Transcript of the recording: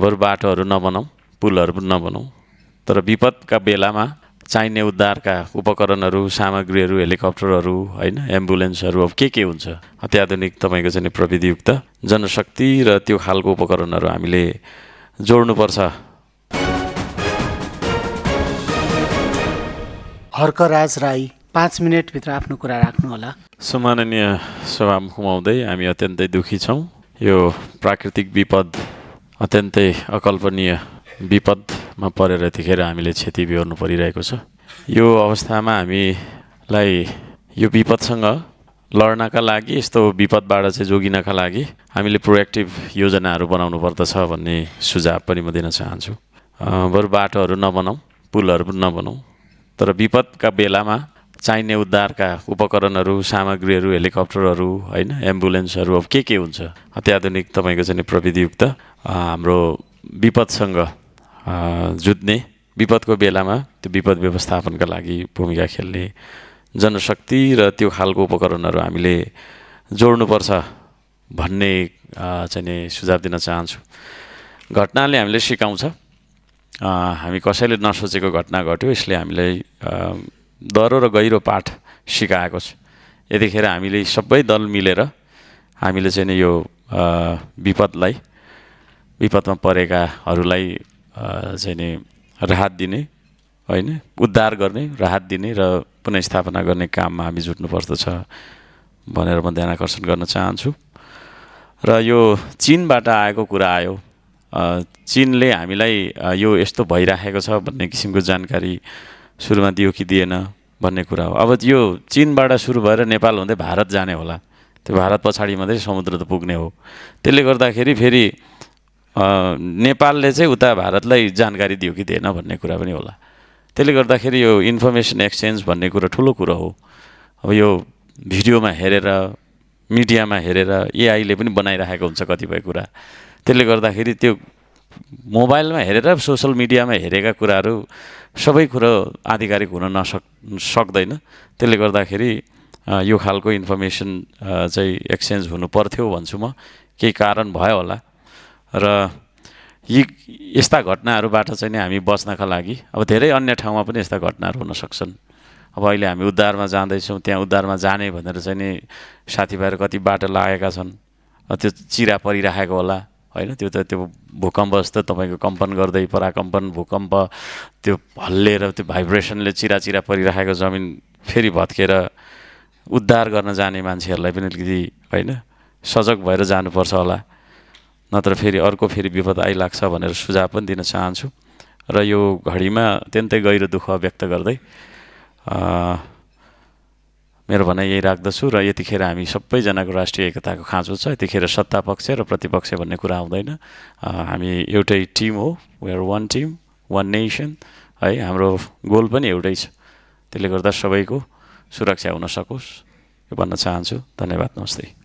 बरु बाटोहरू नबनाऊ, पुलहरू पनि नबनाऊ, तर विपदका बेलामा चाहिने उद्धारका उपकरणहरू, सामग्रीहरू, हेलिकप्टरहरू, होइन, एम्बुलेन्सहरू, अब के हुन्छ अत्याधुनिक तपाईँको चाहिँ प्रविधियुक्त जनशक्ति र त्यो खालको उपकरणहरू हामीले जोड्नुपर्छ। हर्कराज राई 5 मिनेटभित्र आफ्नो कुरा राख्नुहोला। सम्माननीय सभामुख महोदय, हामी अत्यन्तै दुःखी छौँ। यो प्राकृतिक विपद अत्यन्तै अकल्पनीय विपदमा परेर यतिखेर हामीले क्षति बिहोर्नु परिरहेको छ। यो अवस्थामा हामीलाई यो विपदसँग लड्नका लागि, यस्तो विपदबाट चाहिँ जोगिनका लागि हामीले प्रोएक्टिभ योजनाहरू बनाउनु पर्दछ भन्ने सुझाव पनि म दिन चाहन्छु। बरु बाटोहरू नबनाऊ, पुलहरू पनि नबनाऊ, तर विपदका बेलामा चाहिने उद्धारका उपकरणहरू, सामग्रीहरू, हेलिकप्टरहरू, होइन, एम्बुलेन्सहरू, अब के हुन्छ अत्याधुनिक तपाईँको चाहिँ प्रविधियुक्त हाम्रो विपदसँग जुझ्ने, विपदको बेलामा त्यो विपद व्यवस्थापनका लागि भूमिका खेल्ने जनशक्ति र त्यो खालको उपकरणहरू हामीले जोड्नुपर्छ भन्ने चाहिँ सुझाव दिन चाहन्छु। घटनाले हामीले सिकाउँछ। हामी कसैले नसोचेको घटना घट्यो, यसले हामीलाई दह्रो र गहिरो पाठ सिकाएको छ। यतिखेर हामीले सबै दल मिलेर हामीले चाहिँ यो विपदमा परेकाहरूलाई चाहिँ नि राहत दिने, होइन, उद्धार गर्ने, राहत दिने र पुनर्स्थापना गर्ने काममा हामी जुट्नुपर्दछ भनेर म ध्यान आकर्षण गर्न चाहन्छु। र यो चीनबाट आएको कुरा आयो। चीनले हामीलाई यो यस्तो भइराखेको छ भन्ने किसिमको जानकारी सुरुमा दियो कि दिएन भन्ने कुरा हो। अब यो चीनबाट सुरु भएर नेपाल हुँदै भारत जाने होला, त्यो भारत पछाडि मात्रै समुद्र त पुग्ने हो। त्यसले गर्दाखेरि फेरि नेपालले चाहिँ उता भारतलाई जानकारी दियो कि दिएन भन्ने कुरा पनि होला। त्यसले गर्दाखेरि यो इन्फर्मेसन एक्सचेन्ज भन्ने कुरा ठुलो कुरो हो। अब यो भिडियोमा हेरेर, मिडियामा हेरेर एआईले पनि बनाइराखेको हुन्छ कतिपय कुरा। त्यसले गर्दाखेरि त्यो मोबाइलमा हेरेर, सोसल मिडियामा हेरेका कुराहरू सबै कुरो आधिकारिक हुन सक्दैन। त्यसले गर्दाखेरि यो खालको इन्फर्मेसन चाहिँ एक्सचेन्ज हुनु पर्थ्यो भन्छु म। केही कारण भयो होला र यस्ता घटनाहरूबाट चाहिँ हामी बच्नका लागि अब धेरै अन्य ठाउँमा पनि यस्ता घटनाहरू हुन सक्छन्। अब अहिले हामी उद्धारमा जाँदैछौँ, त्यहाँ उद्धारमा जाने भनेर चाहिँ नि साथीभाइहरू कति बाटो लागेका छन्, त्यो चिरा परिराखेको होला, होइन, त्यो भूकम्प जस्तो तपाईँको कम्पन गर्दै, पराकम्पन, भूकम्प, त्यो हल्लेर त्यो भाइब्रेसनले चिरा परिराखेको जमिन फेरि भत्केर उद्धार गर्न जाने मान्छेहरूलाई पनि अलिकति, होइन, सजग भएर जानुपर्छ होला, नत्र फेरि अर्को विपद आइलाग्छ भनेर सुझाव पनि दिन चाहन्छु। र यो घडीमा अत्यन्तै गहिरो दुःख व्यक्त गर्दै मेरो भनाइ यही राख्दछु। र यतिखेर हामी सबैजनाको राष्ट्रिय एकताको खाँचो छ। यतिखेर सत्ता पक्ष र प्रतिपक्ष भन्ने कुरा आउँदैन। हामी एउटै टिम हो। We are one team, one nation, है। हाम्रो गोल पनि एउटै छ। त्यसले गर्दा सबैको सुरक्षा हुन सकोस् यो भन्न चाहन्छु। धन्यवाद, नमस्ते।